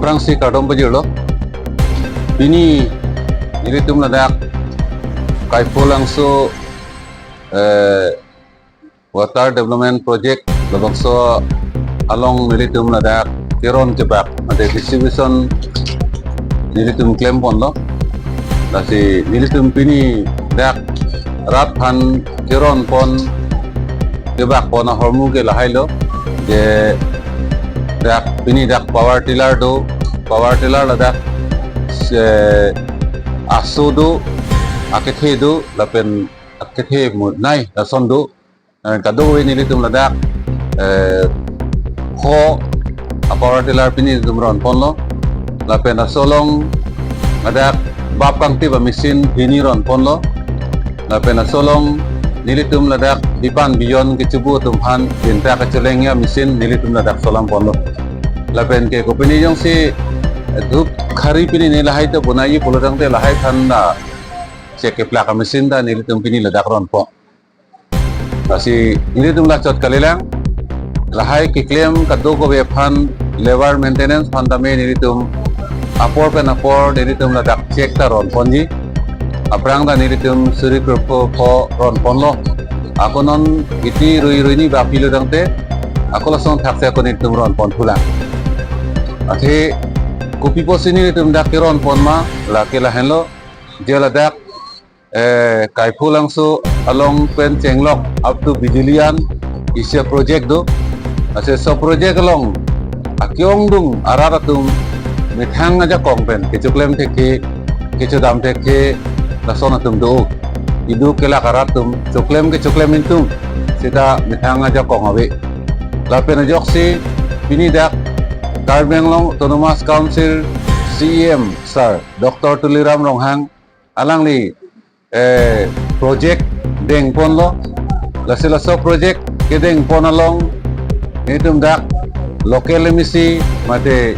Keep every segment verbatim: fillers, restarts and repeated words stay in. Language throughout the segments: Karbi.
Aphrangsi kardom pajirlo. Pini nelitum ladak Kaipholangso, eh, Water Development Project labangso along nelitum ladak keron kebak, ada distribution nelitum klemponlo. Lasi nelitum pini dak rat aphan keronpon kebakpon ahormu ke lahailo. Je dak pini dak power tiller do, power tiller ladak se aso do, akethe do, lapen akethe monai lason do. Eh, kadokave nelitum ladak, eh, ho a power tiller pini nelitum ronponlo. Lapen laso along ladak bap kangtip a machine hini ronponlo. Lapen laso along nelitum ladak dipan bijon kechibu atum aphan dinta kacheleng a machine nelitum ladak solamponlo. Lapen ke kopine jongsi, eh, dhup khari pini ne lahai ta bonai pulo tangte lahai aphan ta chek keplak a machine ta nelitum pini ladak ronpon. Lasi nelitum lachot kalilang, lahai keklem kadokave aphan labour maintenance aphan tame nelitum apor pen apor nelitum ladak chek ta ronponji. Aphrang ta nelitum suri krepho pho ronponlo. Ako non iti rui rui ni ba pilo tangte, ako lason thakse ako nelitum ronpon thulang. Athe kopi pusi nelitum dak keronpon ma, lake lahenlo, je ladak eh, Kaipholangso along pen chenglok up to Bijulian isi a project do. Lasi laso project along akeongdung arat atum methang ajakong pen kechoklem thekthe, kechodam thekthe lason atum do. Idu kelak arat atum choklem kechoklem ingtung seta methang ajakong ave. Lapen ajoksi pini dak Karbi Anglong Autonomous Council C E M Sir Doctor Tuliram Ronghang alangli, eh, project dengponlo. Lasi laso project kedengpon along nelitum dak local M A C mate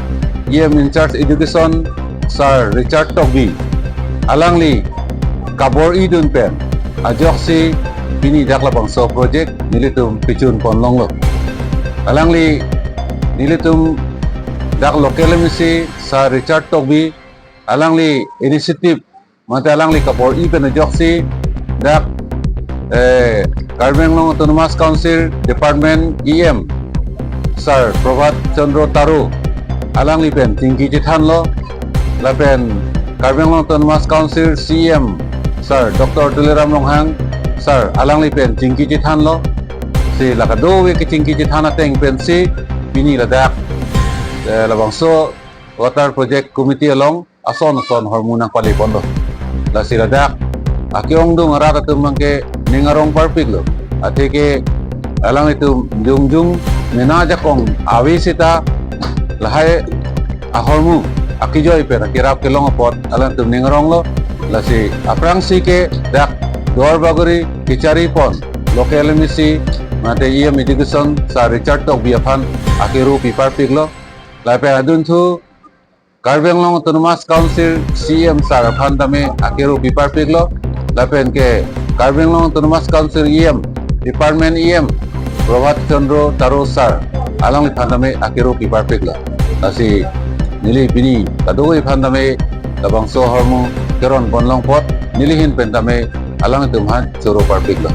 E M in charge education Sir Richard Tokbi alangli kabor-idun pen ajoksi pini dak labangso project nelitum pechunpon longlo. Alangli nelitum dak local M A C Sir Richard Tokbi alangli initiative mate alangli kabor-i pen ajoksi dak, eh, Karbi Anglong Autonomous Council Department E M Sir Prabhat Chandra Taro alangli pen chingki chethanlo, lapen Karbi Anglong Autonomous Council C E M Sir Doctor Tuliram Ronghang Sir alangli pen chingki chethanlo. Si la kadokave kechingki chethan ateng pensi pini ladak, eh, labangso Water Project Committee along ason ason ahormu nangpaleponlo. Lasi ladak akeongdung arat atum abangke ning arong parpiklo. Atheke alanglitum jongjung mena ajakong ave seta lahai ahormu akejoi pen akerap kelong apot alangtum ning aronglo. Lasi aphrangsi ke dak Duarbagori kecharipon local M A C mate E M education Sir Richard Tokbi aphan akero pi parpiklo. Lapen adunthu Karbi Anglong Autonomous Council C E M Sir aphan tame akero pi parpiklo, lapen ke Karbi Anglong Autonomous Council E M, Department E M Prabhat Chandra Taro Sir alangliphan tame akero pi parpiklo. Lasi neli pini kadokave aphan tame labangso ahormu keronpon long apot neli ahin pen tame alangtum aphan choro parpiklo.